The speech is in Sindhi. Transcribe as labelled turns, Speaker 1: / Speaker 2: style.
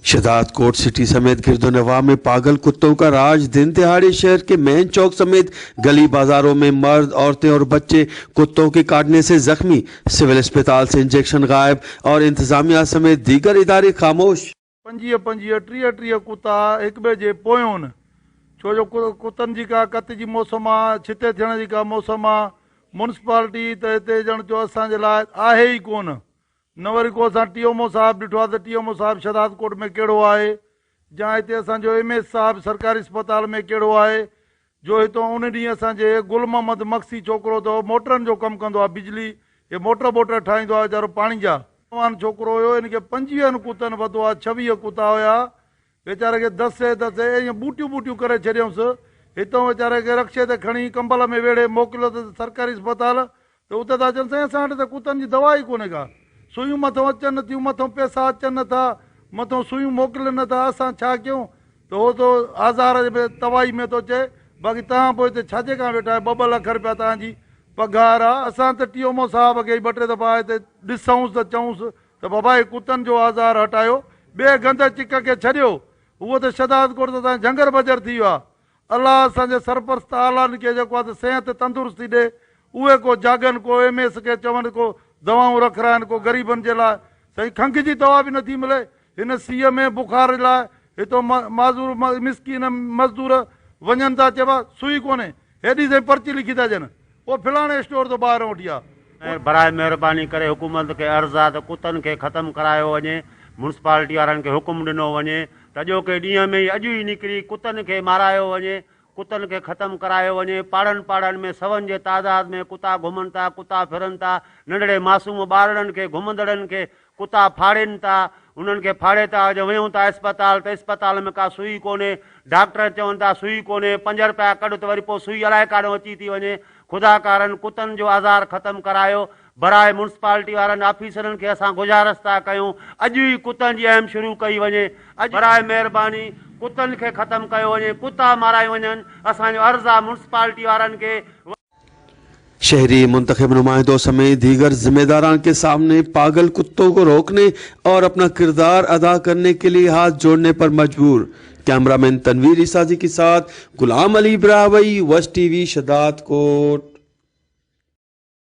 Speaker 1: शहदादकोट सिटी समेत गिरदोनवा में पागल कुत्तों का राज। दिन दिहाड़े शहर के मेन चौक समेत गली बाजारों में मर्द, औरतें और बच्चे कुत्तों के काटने से जख्मी। सिविल अस्पताल से इंजेक्शन गायब और इंतजामिया समेत दीगर इदारे खामोश।
Speaker 2: 25 25, 30 30 ڪتا هڪ ٻئي جي پويون آهن، ڇو جو ڪتن جي ڪا ڪت جي موسم آ، ڇتي ٿيڻ جي ڪا موسم آ، مونسپالٽي ته هتي ڄڻ چئو اسان جي لاء آهي ئي ڪونه، نه وري ڪو اسان ٽي ايم او صاحب ڏٺو آ ته ٽي ايم او صاحب شهدادڪوٽ ۾ ڪهڙو آهي يا هتي اسان جو ايم ايس صاحب سرڪاري اسپتال ۾ ڪهڙو آهي، جو هتون ان ڏينهن اسان جي گل محمد مگسي ڇوڪرو ته موٽرن جو ڪم ڪندو آ بجلي هي موٽر ٻوٽر ٺاهيندو آ ويچارو پاڻي جا. نوان ڇوڪرو هيو ان کي پنجويهن ڪتن وڌو آ 26 ڪتا هيا ويچاري کي دسي دسي ائين ٻوٽيون ٻوٽيون ڪري ڇڏيونس هتون ويچاري کي رڪشي تي کڻي ڪمبل ۾ ويڙهي موڪليو ته سرڪاري اسپتال ته اتي ٿا چون سائين اسان وٽ ته ڪتن جي دوا ئي ڪونهي ڪا، سوئيون مٿئون اچن نه ٿيون، مٿئون پئسا اچن نه ٿا، مٿئون سوئيون موڪلين نه ٿا، اسان ڇا ڪيون؟ ته هو ٿو آزار ۾ توائي ۾ ٿو چئي، باقي توهان پوء هتي ڇا جي ڪاڻ ويٺا آهيو، ٻه ٻه لک رپيا توهان جي پگهار آ، اسان ته ٽي ايم او صاحب کي ئي ٻه ٽي دفعا هتي ڏسئونس ته چئونس ته بابا هي ڪتن جو آزار هٽايو، ٻئي گند چڪ کي ڇڏيو، هو ته شهدادڪوٽ ته اسان جو جهنگر بجر ٿي ويو آ، الله اسان جي سرپرست اعلائن کي جيڪو آهي ته صحت تندرستي ڏي اهي ڪو جاڳن ڪو ايم ايس کي چون ڪو دوائون رکرائن ڪو غريبن جي لاء سائين کنگهه جي دوا به نٿي ملي هن سيء ۾ بخار لاء هتو معذور مسڪين مزدور وڃن ٿا چئبا سوئي ڪونهي هيڏي سائين پرچي لکي ٿا ڏين پوء فلاڻي اسٽور تو ٻاهران وٺي آ.
Speaker 3: براء مهرباني ڪري حڪومت کي عرض آ ته ڪتن کي ختم ڪرايو وڃي مونسپالٽي وارن کي حڪم ڏنو وڃي ته اڄوڪي ڏينهن ۾ ئي اڄ ئي نڪري ڪتن کي مارايو وڃي، ڪتن کي ختم ڪرايو وڃي، پاڙن پاڙن ۾ سون جي تعداد ۾ ڪتا گهمن ٿا، ڪتا ڦرن ٿا، ننڍڙي معصوم ٻارڙن کي گهمندڙن کي ڪتا ڦاڙين ٿا، انهن کي ڦاڙي ٿا اڄ وڃون ٿا اسپتال ته اسپتال ۾ ڪا سوئي ڪونهي، ڊاڪٽر چون ٿا سوئي ڪونهي، پنج رپيا ڪڍ ته وري پوء سوئي الائي ڪاڏهون اچي ٿي وڃي، خدا ڪارن ڪتن جو آزار ختم ڪرايو، براء مونسپالٽي وارن آفيسرن کي اسان گذارش ٿا ڪيون اڄ ئي ڪتن جي اهم شروع ڪئي وڃي اڄ براء مهرباني ڪتن کي ختم ڪيو وڃي ڪتا مارائي وڃن اسان جو عرض آ مونسپالٽي وارن کي.
Speaker 1: शहरी मुंतखब नुमाइंदों समेत दीगर जिम्मेदारान के सामने पागल कुत्तों को रोकने और अपना किरदार अदा करने के लिए हाथ जोड़ने पर मजबूर। कैमरामैन तनवीर इसाजी के साथ गुलाम अली ब्रावई, वश टीवी, शदादकोट।